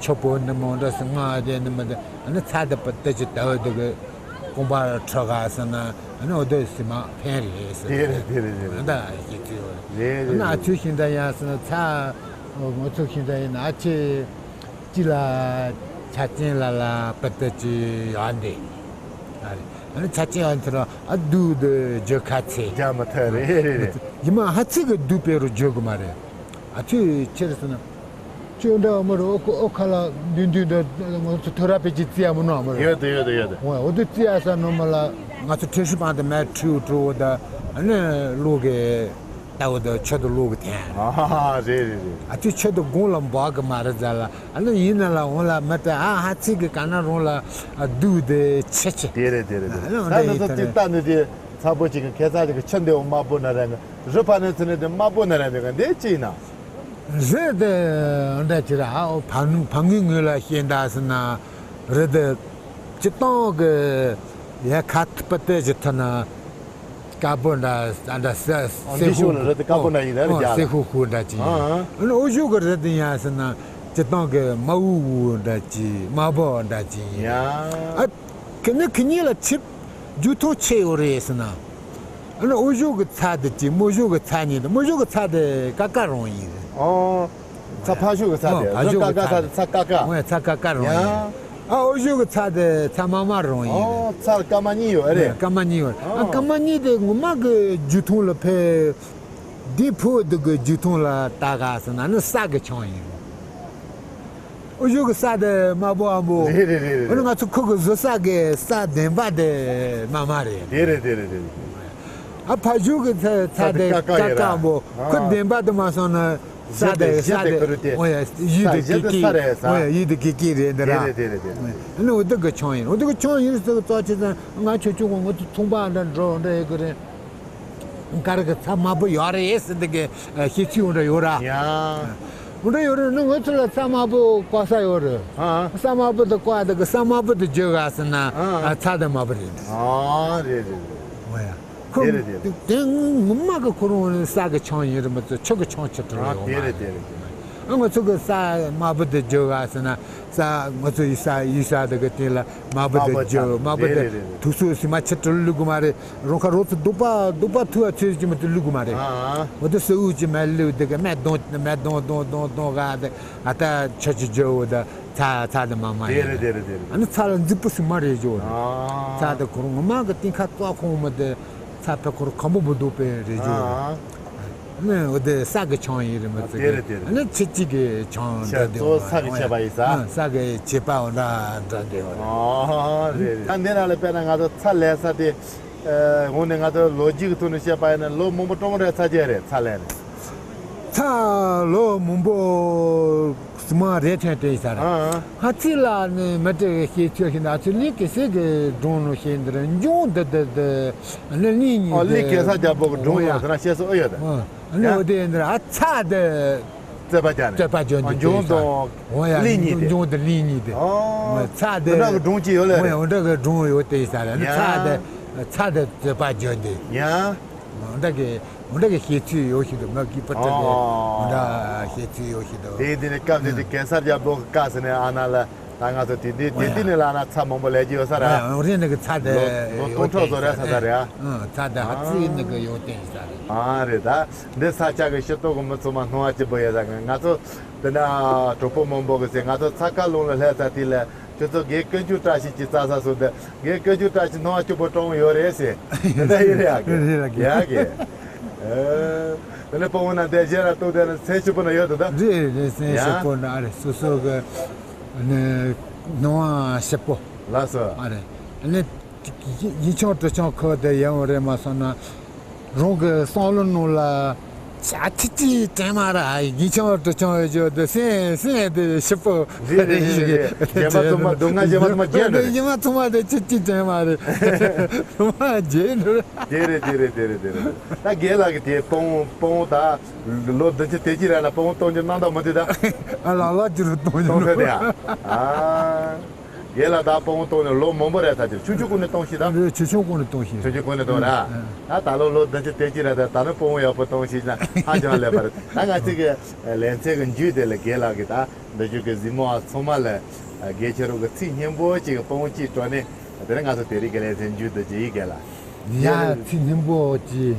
ཆུ་པོ་ནི་མི་འདྲ་ཟེར་ང་དེ་ནི་མི་དེ་ནི་ཚ་དེ་པ་དེ་ཅི་ལྟ་བུ་འདུག་གི། རྐང་པ་འཁྲུད་ག་ཟེར་ན་ཨ་ནི་འོ་དེ་ཟི་མ་ཕན་རེད་ཟེར། དེ་རེད་དེ་རེད་དེ་རེད། ད་ཤེས་ཚུལ་ཡོད་རེད། རེད་རེད་ན་ཨ་རེད། ཚོས་ཤིང་ད་ཡང་ཟེར་ན་ཚ་ངོ་ཚོ་ཤིང་ད་ཡིན་ན་ཨ་ཆེ་ཅི་ལ་ཆ་ཅན་ལ་ལ་པ་ཏི་ཅི་ཡོད་འདི་ཨ་རེད། ཨ་ནི་ཆ་ཅན་ཡོད་འདི་ར་ཨ་དུ་དུ་རྒྱུ་ཁ་ཚེ་རྒྱ་མི་ཐར། རེད་རེད་རེད། ཡིན་མ་ཧ་ཚིག་གི་དུ་པེ་རུ་བརྗོད་གི་མ་རེད། ཨ་ཚོས་ཆེར་ཟེར་ན། ཁྱོད་འདྲ་མོ་རེད། ཨོ་ཁ་ཨོ་ཁ་ལ་འདུས་འདུས་འདྲ་ང་ཚོ་ཐོ་ར་པེ་ཅི་རྩི་ཡ་མོ་ནོ་མོ་རེད། ཡོད་དེ་ཡོད་དེ་ཡོད་དེ། འོ་འོ་དེ་རྩི་ཡ་ས་ནོ་མོ་ལ་ང་ཚོ་ཁྲེ་ཧྲི་པང་དེ་མེ་ཁྲིའུ་ཀྲོ་བོ་ད་ཨ་ནི་ལོ་གི་ལྟ་བུ་ད་ཆོ་དུ་ལོ་གི་ཐན། ཨ་རེད་རེད་རེད། ཨ་ཚོས་ཆོ་དུ་དགོང་ལ་འབག་གི་མ་རེད་ཟ་ལ་ཨ་ནི་ཡིན་ན་ལ་འོང་ལ་མི་ད་ཨ་ཧ་ཚིག་གི་ག་ན་རོང་ལ་ཨ་སྡུག་དེ་ཆེ་ཆེ། དེ་རེད་དེ་རེད་དེ་རེད། ཨ་ནི་ད་འོང་འདྲ་ནི་ཡིན་ཚོ་ད་ཅིག་རེད། ལྟ་ནི་དེ་ཚ་པོ་ཅིག་གི་ཁེ་ཚ་ཅིག་གི་ཆུ་འདེའུ་དམར་པོ་ན་རེད། རི་ཕ་ནི་ཚི་ནི་དེ་དམར་པོ་ན་རེད་འདི་ག་འདི་ཅི་ཡིན་ན། རེད་དེ་འདྲ་ཅི་ར་ཨ་ཕ་ནུ་ཕ་ངུའི་ངོས་ལ་བཤད་འདྲ་ཟེར་ན་རེད་དེ་སྤྱི་བཏང་གི་ཡ་ཁ་ཐུབ་པ་དེ་ཅི་ཐུབ་ན་དཀར་པོ་འདྲ་ཨ་འདྲ་སེ་ཨོ་སེ་འདི་ཤུགས་ཤུགས་ལ་རེད་དེ་དཀར་པོ་འདྲ་ཡིན་རེད་རྒྱ་ལ། སེ་ཤུགས་ཤུགས་འདྲ་ཅི་ཡིན། ཨ་ཨ་ཨ་ནི་འོ་ཤུགས་གི་རེད་དེ་ཡ་ཟེར་ན་སྤྱི་བཏང་གི་དམར་འུ་འུ་འདྲ་ཅི་དམར་པོ་འདྲ་ཅི་ཡིན། ཡ། ཨ་ཁི་ནི་ཁི་གཉིས་ལ་ཆིབ་རྒྱུ་ཐོག་ཆེ་ཡོད་རེད་ཟེར་ན། ཨ་ནི་འོ་ཤོག་གི་ཚ་དེ་གཅིག་མོ་ཤོག་གི་ཚ་གཉིས་དང་མོ་ཤོག་གི་ཚ་དེ་ཀ་ཀ་རང་ཡིན་རེད། ཨོ། ཚ་ཕ་ཤོག་གི་ཚ་དེ་ཨོ་ཕ་རི་ཤོག་ཀ་གི་ཀ་ཚ་ཚ་དེ་ཚ་ཀ་ཀ། ཨོ་ཡ་ཚ་ཀ་ཀ་རང་ཡིན་རེད། ཡ། ཨ་འོ་ཤོག་གི་ཚ་དེ་ཚ་མ་མ་རང་ཡིན་རེད། ཨོ་ཚ་ཀ་མ་གཉིས་ཡོད་རེད། ཀ་མ་གཉིས་ཡོད་རེད། ཨ་ཨོ་ཀ་མ་གཉིས་དེ་ངོ་མ་གི་རྒྱུ་མཐོང་ལ་ཕེ། འདི་ཕུ་འདི་གི་རྒྱུ་མཐོང་ལ་ལྟ་ག་ཟེར་ན་ནི་ས་གི་ཆང་ཡིན་རེད། འུ་ཤོག་གི་ས་དེ་དམར་པོ་ཨ་མོ། རེད་རེད་རེད་རེད། འོ་ན་ང་ཚོ་ཁོ་གི་བཟོ་ས་གི་ས་བདེན་པ་དེ་དམར་དམར་རེད། དེ་རེད་དེ་རེད་དེ་རེད། ཨ་ཕ་ཤུག་གི་ཚ་ཚ་ས་དེ་དེ་ཀ་ཀ་ཀ་ཀ་ཡོད་ར། ཨ་མོ་ཁོ་བདེན་པ་དེ་མ་སོང་ན་ས་གཞི་དེ་དེ་ས་གཞི་དེ་དེ་ཁུ་རུ་དེ་འོ་ཡ་ཡུལ་ས་དེ་གཞི་ཀི་དེ་ཀི་ས་རེད་ས། འོ་ཡ་ཡུལ་དེ་ཀི་ཀི་རེད་འདི་ར། དེ་རེད་དེ་རེད་དེ་རེད། ཨ་ནི་འོ་དེ་གི་ཆང་ཡིན། འོ་དེ་གི་ཆང་ཡིན་ཟེར་གི་ཙོག་ཆེ་ཙང་ང་ཆོ་ཆོ་གི་ང་ཚོ་ཚོང་པ་འདྲ་འགྲོ་འདྲ་ཡོད་གི་རེད། གར་གི་ཚ་དམར་པོ་ཡོད་རེད་ཟེར་འདི་གི་ཤེས་ཚུལ་འདྲ་ཡོད་ར། ཡ། འདྲ་ཡོད་རེད་ནི་ང་ཚོ་ལ་ཚ་དམར་པོ་བཀག་ས་ཡོད་རེད། ཨ། ས་དམར་པོ་དེ་བཀག་དེ་གི་ས་དམར་པོ་དེ་བརྗོད་ག་ཟེར་ན་ཨ། ཚ་དེ་དམར་པོ་རེད། ཨ་རེད་རེད་རེད། འོ་ཡ། ཁོ་དེ་རེད་དེ་རེད། དེ་ངོ་མ་གི་ཁོ་རང་ས་གི་ཆང་ཡིན་རེད་མ་གཏོགས་ཆུ་གི་ཆང་ཆུ་བྲི་ལ་ཨ་ཡོད་དེ་མ་རེད་རེད། དེ་རེད་དེ་རེད། ཨ་ང་ཚོ་གི་ས་དམར་པོ་དེ་བརྗོད་ག་ཟེར་ན། ས་ང་ཚོ་ཡུལ་ས་ཡུལ་ས་དེ་གི་སྟེང་ལ་དམར་པོ་དེ་བརྗོད་དམར་པོ་དེ་དུག་སོ་སི་མ་ཆེ་དྲིལ་ལུག་གི་མ་རེད། རོང་ཁ་རོ་ཚོ་དུག་པ་དུག་པ་ཐུ་བ་ཚོས་ཀྱི་མ་དུ་ལུག་གི་མ་རེད། འོ་དེ་སི་འུ་ཅི་མ་ལུག་དེ་གི་མ་དོང་མ་དོང་དོང་དོང་དོང་ག་དེ་ཨ་ད་ཆ་ཅི་བརྗོད་འོ་ད་ཚ་ཚ་དེ་མ་མ་ཡིན་རེད། དེ་རེད་དེ་རེད། ཨ་ནི་ཚ་ལ་འཛིག་པོ་སི་མ་རེད་བརྗོད་རེད། ཚ་དེ་ཁོ་རང་ངོ་མ་གི་སྟེང་ཁ་ཙོག་ཁོང་མ་དེ་ཚ་ཕེ་ཁོ་རང་ཁམ་པོ་མ་དུག་པའི་རེད་བརྗོད་རེད། ནི་འོ་དེ་ས་གི་ཆང་ཡིན་རེད་མ་ཨ་ཚོད་དེ་རེད་དེ་རེད། ནི་ཆེ་གཅིག་གི་ཆང་ཆེ་འདྲ་དེ་གཙོ་བོ་ས་གི་ཆད་པ་ཡིན་ས། ཨ་ས་གི་ཆད་པ་འོ་འདྲ་འདྲ་དེ་བ་རེད། ཨ་རེད་རེད། ད་འདི་ནང་ལ་དཔེར་ན་ང་ཚོ་ཚྭ་ལས་ས་དེ་འོང་ནས་ང་ཚོ་ལོ་རྒྱུས་ཀྱི་ཐོག་ནས་བཤད་པ་ཡིན་ན་ལོ་མང་པོ་གྲོངས་རེད་ཚྭ་རྒྱས་རེད་ཚྭ་ལས་ནས། ཚྭ་ལོ་མང་པོ་སི་མ་རེ་ཐོན་ཏེ་ས་རེད། ཨ་ཨ། ང་ཚིག་ལ་ནི་མི་དྲི་བའི་ཤེས་ཚོད་ཤེས་ན་ཚིག་ལི་ཀི་སི་གི་སྒྲུང་ནོ་ཤེས་འདིར་འབྱུང་འདི་འདི་འདི་ནི་ལི་ཉིད་ཨོ་ལི་ཀེ་ས་རྒྱལ་པོ་གི་སྒྲུང་ཡོད་ཟེར་ན་བཤད་སྲོལ་ཨེ་ཡོད་དེ། ཨ་ནི་ཡ། འོ་དེ་འདིར་ཨ་ཚ་དེ་རྩོད་པ་རྒྱག་ནས་རྩོད་པ་རྒྱག་འདི་འབྱུང་དང་ལི་ཉིད་དེ། འབྱུང་དང་ལི་ཉིད་དེ། ཨོ། ཚ་དེ་འདྲ་གི་སྒྲུང་ཅིག་ཡོད་ལེ་རེད། འོ་འདྲ་གི་སྒྲུང་ཡོད་དེ་ས་རེད། ཨ་ནི་ཚ་དེ་ཚ་དེ་རྩོད་པ་རྒྱག་འདི། ཡ། འོ་འདྲ་གི་འོ་འདྲ་གི་ཤེས་ཚུལ་ཡོད་ཤིག་འདུག་མ་གི་པ་ཏྲ་གི་ཨོ། འོ་འདྲ་ཤེས་ཚུལ་ཡོད་ཤིག་འདུག་དེ་དེ་ནས་སྐབས་དེ་དེ་གེ་སར་རྒྱལ་པོ་གི་བཀའ་ཟེར་ནས་ཨ་ན་ལ་ད་ང་ཚོ་དེ་དེ་དེ་དེ་ནས་ལ་ན་ཚྭ་མང་པོ་ལས་ཀྱི་ཡོད་ས་ར། ཨོ་རེད་ནི་གི་ཚྭ་དེ་ལོ་ལོ་སྟོང་ཕྲག་ཙམ་རེད་ས་ས་རེད་ཨ། ཨ་ཚྭ་དེ་ཧ་ཙི་ནི་གི་ཡོད་དེ་ས་རེད། ཨ་རེད་ད་འདི་ས་ཆ་གི་ཤི་ཏོག་གི་མི་ཚོ་མ་སྣང་བ་སྐྱིད་པོ་ཡོད་ས་གི་ང་ཚོ་དེ་ན་གྲོགས་པོ་མང་པོ་གི་ཟེར་ང་ཚོ་ཚྭ་ཁ་ལུང་ལ་སླེབས་ས་དེ་ལ། ཁྱོད་ཚོ་དགེ་བཀོད་རྒྱུ་བཀྲ་ཤིས་ཀྱི་རྩྭ་ས་སོ་འདི་དགེ་བཀོད་རྒྱུ་བཀྲ་ཤིས་སྣང་བ་སྐྱིད་པོ་གྲོང་ཡོད་རེད་ཟེར། འདི་ཡིན་རེད་ཨ་ཀེ་རེད་ཨ་ཀེ་ཡ་ཀེ། ཨེ། དེ་ནས་སྤོ་བོ་ན་འདི་གཞན་ལ་ལྟོས་དེ་ནས་སེམས་སྐྱིད་པོ་ན་ཡོད་དོ་ད། རེད་རེད་སེམས་ཡ། སྐྱིད་པོ་ན་ཨ་རེད་སོ་སོ་གི་ནི་སྣང་བ་སྐྱིད་པོ། ལགས་སོ། ཨ་རེད་ནི་ཡིན་ཆང་དྲི་ཆང་ཁོ་དེ་ཡོང་རེད་མ་སོང་ན། རང་གི་བསམ་བློ་ནང་ལ་ཆ་ཁྱི་ཅི་དྲན་མ་ར་ཡིན་ཆང་དྲི་ཆང་ཡོད་རྒྱུ་དེ་སེམས་སེམས་དེ་ཞིབ་པོ་རེད་རེད་རེད་རེད། རྗེས་མ་ཚང་མ་སྡུག་བསྔལ་རྗེས་མ་ཚང་མ་རྒྱན་རེད། རྗེས་མ་ཚང་མ་དེ་ཅི་ཅི་དྲན་མ་རེད། ཚང་མ་རྗེས་འགྲོ་རེད། དེ་རེད་དེ་རེད་དེ་རེད་དེ་རེད། ད་རྒན་ལགས་ཀྱི་དེ་སྤོང་སྤོང་ད་ལོ་བདུན་ཅུ་དེ་ཅི་ར་ན་སྤོང་གཏོང་རྒྱུ་གནང་ད་མི་དེ་ད། ཨ་ལ་ལ་ཅི་རུ་གཏོང་རྒྱུ་གཏོང་ས་དེ་ཨ། རྒན་ལགས་ད་སྤོང་བོ་གཏོང་ནས་ལོ་མང་པོ་རེད་ད་ཅི་ཆུང་ཆུང་ཀུན་ནས་གཏོང་ཤིག་ད། ཆུང་ཆུང་ཀུན་ནས་གཏོང་ཤིག་ཆུང་ཆུང་ཀུན་ནས་གཏོང་ར། ཨ་ད་ད་ལོ་ལོ་བདུན་ཅུ་དེ་གཅིག་རེད་ད་ད་ནི་སྤོང་བོ་ཡག་པོ་གཏོང་ཤིག་ན་ཧ་ཅང་ལེགས་པ་རེད། ད་ང་ཚོ་གི་ལེ་ཚན་གི་མཇུག་དེ་ལ་རྒན་ལགས་ཀྱིས་ད་འདི་ཆུ་གི་གཟིགས་མོ་བ་ཚང་མ་ལ་རྒན་ཁྱེད་རང་གི་ཚིག་སྙན་པོ་ཅིག་གི་སྤོང་བོ་གཅིག་སྤྲོ་ནས། དེ་རིང་ང་ཚོ་དེ་རིང་གི་ལེ་ཚན་མཇུག་ཏུ་ཅིག་ཡིག་གེ་ལ། ཡ་ཚིག་སྙན་པོ་ཅིག་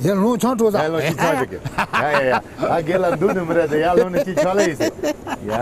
ཡ་ལོང་ཆང་འགྲོ་ས། ཡ་ལོང་ཆང་འགྲོ་གི། ཡ་ཡ་ཡ། ད་རྒན་ལགས་འདུག་ནི་མི་རེད་དེ། ཡར་ལོངས་ནས་ཅིག་ཆོག་ལེ་ཡིན་ཟེར། ཡ།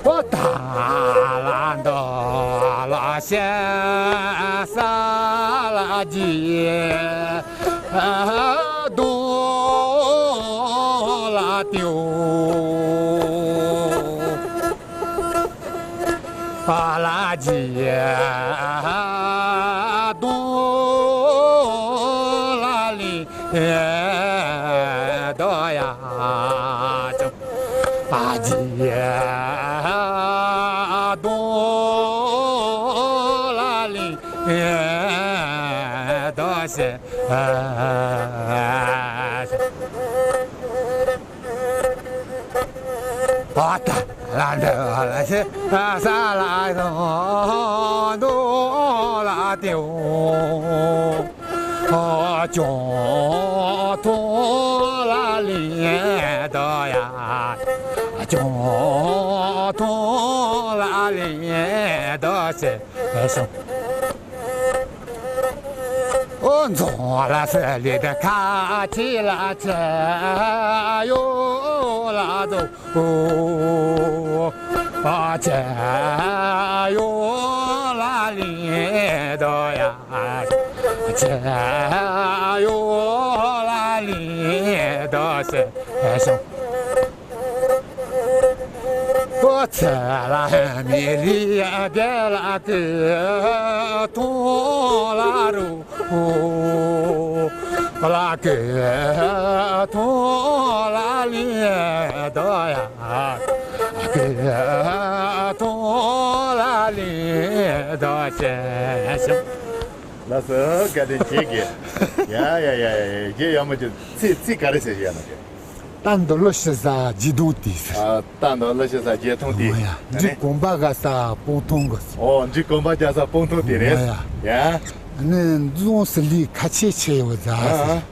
པོ་ཏཱ་ལ་འདོ་ལ་ཤ་ས་ལ་ཇི་དོ་ལ་ཏིའོ། ཨ་ལ་ཇི་དོ་ལ་ལི་དོ་ཡ་ཅོ། ཨ་ཇི་དོ་ལ་ལི་དོ་ཤེ། པ་ཏ་ལ་འདི་ལ་ཤི་ས་ལ་དོ་ལ་ཏེའོ། ཅོ་ཐོ་ལ་ལི་དོ་ཡ། ཅོ་ཐོ་ལ་ལི་དོ་ཤི་ཤོ། ཨོ་འཛོ་ལ་སི་ལི་དི་ཁ་ཆི་ལ་ཆ་ཡོ་ལ་འཛོ། ཨོ་ཨ་ཆ་ཡོ་ལ་ལི་དོ་ཡ། ཆ་ཡོ་ལ་ལི་དོ་སེ་ཤོ། ཨོ་ཚ་ལ་མི་རི་ཡ་གེ་ལ་ཀེ་ཐོ་ལ་རུ། ཨོ་ལ་ཀེ་ཐོ་ལ་ལི་དོ་ཡ། ཀེ་ཐོ་ལ་ལི་དོ་ཅེ་ཤོ། ལགས་སོ། བཀའ་དྲིན་ཆེ་གེ། ཡ་ཡ་ཡ་ཡ། རྗེ་ཡག་མོ་ཅིག་ཚིག་ཚིག་ག་རེ་ཟེར་ཡ་ན་གེ། རྟ་འདོ་ལོ་ཤི་ས་རྗེ་མཐོང་དེ་ཟེར། ཨ། རྟ་འདོ་ལོ་ཤི་ས་རྗེ་མཐོང་དེ། ཨོ་ཡ། འབྲི་གོམ་པ་ག་ས་སྤོང་ཐོང་གི་ཟེར། ཨོ། འབྲི་གོམ་པ་ག་ས་སྤོང་ཐོང་དེ་རེད། ཨོ་ཡ། ཡ། ནི་འཛོམས་སི་ལི་ཁ་ཆེ་ཆེ་ཡོད་ཟ་ཟེར།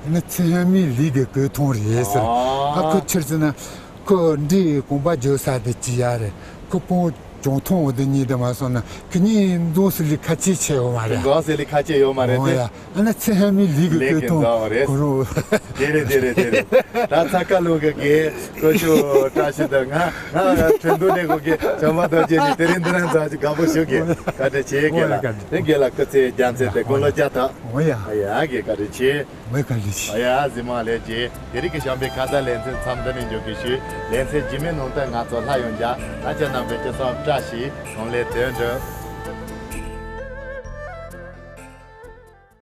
ཨ། ནི་ཚེ་ཧ་མི་ལི་གི་གོས་ཐོང་རེད་ཟེར། ཨ། ཨ་ཁུ་ཆེར་ཟེར་ན། ཁོ་འདྲི་གོམ་པ་བརྗོད་ས་དེ་ཅི་ཡ་རེད། ཁོ་སྤོང་གྱོང་ཐོང་འོ་དེ་གཉིས་དེ་མ་སོང་ན་ཁི་གཉིས་འཛོམས་སི་ལི་ཁ་ཆེ་ཆེ་ཡོད་མ་རེད། འཛོམས་སི་ལི་ཁ་ཆེ་ཡོད་མ་རེད་དེ། ཨོ་ཡ། ཨ་ན་ཚེ་ཧ་མི་ལི་གི་ལི་གི་གོས་ཐོང་འཛོམས་རེད། གོ་རུ། དེ་རེད་དེ་རེད་དེ་རེད། ད་ཚ་ཁ་ལུ་གི་གེ་ཀོ་ཤོ་བཀྲ་ཤིས་དང་ང་ང་ཁྲེན་ཏུ་ནས་གོ་གེ་བྱམས་པ་རྡོ་རྗེ་ནི་དེ་རིང་འདི་རང་ཚ་ཅིག་དགའ་པོ་ཞུ་གེ། བཀའ་དྲིན་ཆེ་གེ་ལ། དེ་གེ་ལ་སྐུ་ཚེ་རྒྱ་མཚན་དེ་དགུང་ལོ་བརྒྱ་ཐོག་ཨོ་ཡ། ཨ་ཡ་གེ་བཀའ་དྲིན་ཆེ། ཝེ་ཀ་ལི་ཆི། ཨ་ཡ་གཟིགས་མ་ལས་ཀྱི་དེ་རིང་གི་བྱམས་པའི་ཁ་བརྡ་ལེ་ཚན་མཚམས་འདི་ནས་འཇོག་གི་ཞུ། ལེ་ཚན་རྗེས་མའི་ནང་དུ་ང་ཚོ་སླར་ཡང་མཇལ། ད་ཁྱེད་རྣམ་པས་སྐུ་གཟུགས་བཀྲ་ཤིས། གང་ལས་དོན་འགྲུབ།